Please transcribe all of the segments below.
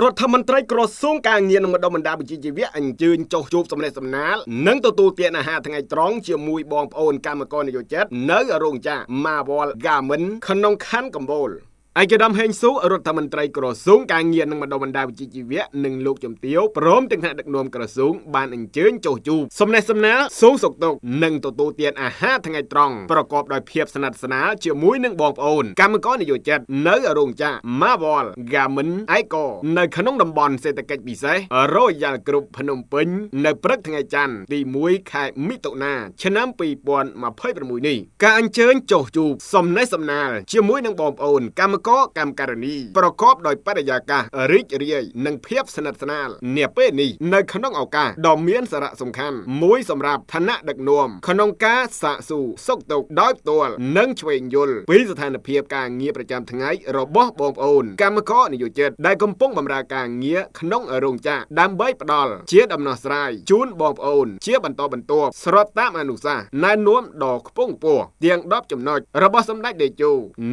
រដ្ឋមន្ត្រីក្រសួងការងារនិងបណ្ដុះបណ្ដាលវិជ្ជាជីវៈអញ្ជើញចុះជួបសំណេះសំណាលនិងទទួលទានអាហារថ្ងៃត្រង់ជាមួយបងប្អូនកម្មករនិយោជិតនៅរោងចក្រ Marvel Garment ក្នុងខណ្ឌកំពូលឯកឧត្តមហេងស៊ូរដ្ឋមន្ត្រីក្រសួងការងារនិងបណ្ដុះបណ្ដាលវិជ្ជាជីវៈនិងលោកជំទាវព្រមទាំងថ្នាក់ដឹកនាំក្រសួងបានអញ្ជើញចុះជួបសំណេះសំណាលសួរសុខទុក្ខនិងទទួលទានអាហារថ្ងៃត្រង់ប្រកបដោយភាពស្និទ្ធស្នាលជាមួយនឹងបងប្អូនកម្មករនិយោជិតនៅរោងចក្រ Marvel Garment ឯកនៅក្នុងតំបន់សេដ្ឋកិច្ចពិសេស Royal Group ភ្នំពេញនៅព្រឹកថ្ងៃច័ន្ទទី1ខែមិថុនាឆ្នាំ2026នេះការអញ្ជើញចុះជួបសំណេះសំណាលជាមួយនឹងបងប្អូនកម្មករកម្មការិនីប្រកបដោយបរិយាកាសរីករាយនិងភាពស្និទ្ធស្នាលនាពេលនេះនៅក្នុងឱកាសដ៏មានសារៈសំខាន់មួយសម្រាប់ឋានៈដឹកនាំក្នុងការសាកសួរសុខទុក្ខដោយផ្ទាល់និងឆ្វេងយល់ពីស្ថានភាពការងារប្រចាំថ្ងៃរបស់បងប្អូនកម្មករនិយោជិតដែលកំពុងបម្រើការងារក្នុងរោងចក្រដើម្បីផ្ដល់ជាដំណោះស្រាយជូនបងប្អូនជាបន្តបន្ទាប់ស្របតាមអនុសាសន៍ណែនាំដ៏ខ្ពង់ខ្ពស់ទាំង10ចំណុចរបស់សម្ដេចតេជោ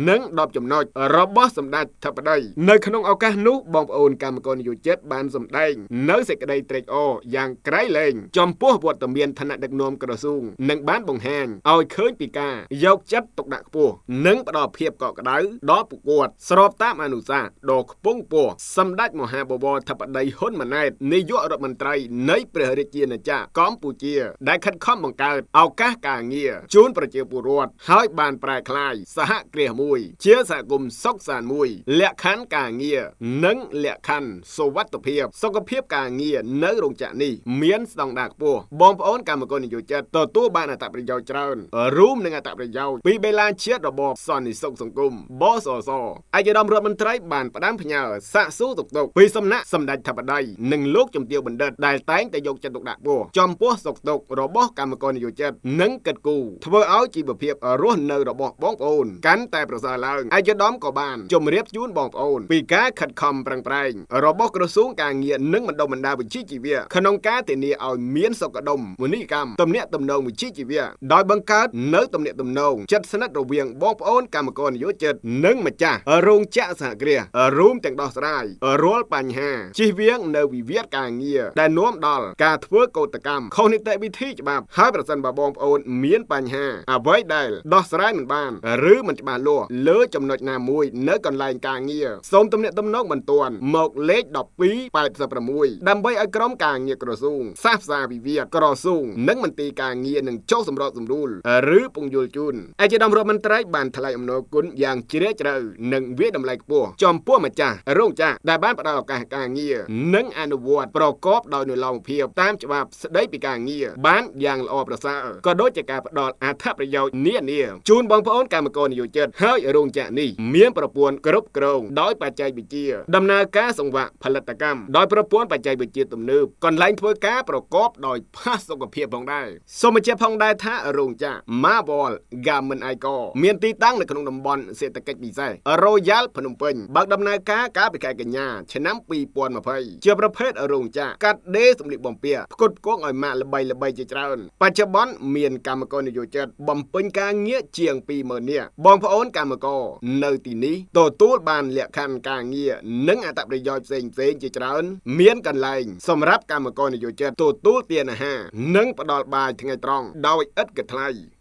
និង10ចំណុចរបស់សម្ដេចធិបតីនៅក្នុងឱកាសនោះបងប្អូនកម្មករនិយោជិតបានសម្ដែងនៅសេចក្តីត្រេកអរយ៉ាងក្រៃលែងចំពោះវត្តមានឋានៈដឹកនាំក្រសួងនិងបានបង្ហាញឲ្យឃើញពីការយកចិត្តទុកដាក់ខ្ពស់និងផ្ដល់ភាពកក់ក្ដៅដល់ពួកគាត់ស្របតាមអនុសាសន៍ដ៏ខ្ពង់ខ្ពស់សម្ដេចមហាបវរធិបតីហ៊ុនម៉ាណែតនាយករដ្ឋមន្ត្រីនៃព្រះរាជាណាចក្រកម្ពុជាដែលខិតខំបង្កើតឱកាសការងារជូនប្រជាពលរដ្ឋហើយបានប្រែក្លាយសហគ្រាសមួយជាសហគមន៍សុខសាន្តមួយលក្ខខណ្ឌការងារនិងលក្ខខណ្ឌសុវត្ថិភាពសុខភាពការងារនៅរោងចក្រនេះមានស្តង់ដារខ្ពស់បងប្អូនកម្មករនិយោជិតទទួលបានអត្ថប្រយោជន៍ច្រើនរួមនឹងអត្ថប្រយោជន៍ពីបេឡាជាតិរបបសន្តិសុខសង្គមបសសឯកឧត្តមរដ្ឋមន្ត្រីបានផ្ដាំផ្ញើសាកសួរទុកទុកពីសំណាក់សម្ដេចធិបតីនិងលោកជំទាវបណ្ឌិតដែលតែងតែយកចិត្តទុកដាក់ខ្ពស់ចំពោះសុខទុក្ខរបស់កម្មករនិយោជិតនិងគិតគូរធ្វើឲ្យជីវភាពរស់នៅរបស់បងប្អូនកាន់តែប្រសើរឡើងឯកឧត្តមក៏បានជម្រាបជូនបងប្អូនពីការខិតខំប្រឹងប្រែងរបស់ក្រសួងការងារនិងបណ្ដុះបណ្ដាលវិជ្ជាជីវៈក្នុងការធានាឲ្យមានសុខដុមមនីកម្មទំនាក់ទំនងវិជ្ជាជីវៈដោយបង្កើតនៅទំនាក់ទំនងជិតស្និទ្ធរវាងបងប្អូនកម្មករនិយោជិតនិងម្ចាស់រោងចក្រសហគ្រាសរួមទាំងដោះស្រាយរាល់បញ្ហាជៀសវាងនៅវិវាទការងារដែលនាំដល់ការធ្វើកោតកម្មខុសនីតិវិធីច្បាប់ហើយប្រសិនបើបងប្អូនមានបញ្ហាអ្វីដែលដោះស្រាយមិនបានឬមិនច្បាស់លាស់លើចំណុចណាមួយនៅកន្លែងការងារសូមទំនាក់ទំនងបន្ទាន់មកលេខ1286ដើម្បីឲ្យក្រុមការងារក្រសួងសាសផ្សារវិវាទក្រសួងនិងមន្ទីរការងារនឹងចុះសម្របសម្រួលឬពង្យល់ជូនឯកឧត្តមរដ្ឋមន្ត្រីបានថ្លែងអំណរគុណយ៉ាងជ្រាលជ្រៅនិងវាយតម្លៃខ្ពស់ចំពោះម្ចាស់រោងចក្រដែលបានផ្ដល់ឱកាសការងារនិងអនុវត្តប្រកបដោយនិរន្តរភាពតាមច្បាប់ស្តីពីការងារបានយ៉ាងល្អប្រសើរក៏ដូចជាការផ្ដល់អត្ថប្រយោជន៍នានាជូនបងប្អូនកម្មករនិយោជិតហើយរោងចក្រនេះមានប្រព័ន្ធគ្រប់គ្រងដោយបច្ចេកវិទ្យាដំណើរការសង្វាក់ផលិតកម្មដោយប្រព័ន្ធបច្ចេកវិទ្យាទំនើបកន្លែងធ្វើការប្រកបដោយផាសុកភាពផងដែរសូមបញ្ជាក់ផងដែរថារោងចក្រ Marvel Garment ឯកមានទីតាំងនៅក្នុងតំបន់សេដ្ឋកិច្ចពិសេស Royal ភ្នំពេញបើកដំណើរការកាលពីខែកញ្ញាឆ្នាំ2020ជាប្រភេទរោងចក្រកាត់ដេរសម្លៀកបំពាក់ផ្គត់ផ្គង់ឲ្យម៉ាកល្បីៗជាច្រើនបច្ចុប្បន្នមានកម្មករនិយោជិតបំពេញការងារជាង20000នាក់បងប្អូនកម្មករនៅទីនេះទទួលបានលក្ខខណ្ឌការងារនិងអត្ថប្រយោជន៍ផ្សេងៗជាច្រើនមានកន្លែងសម្រាប់កម្មករនិយោជិតទទួលទានអាហារនិងផ្ដល់បាយថ្ងៃត្រង់ដោយឥតគិតថ្លៃ។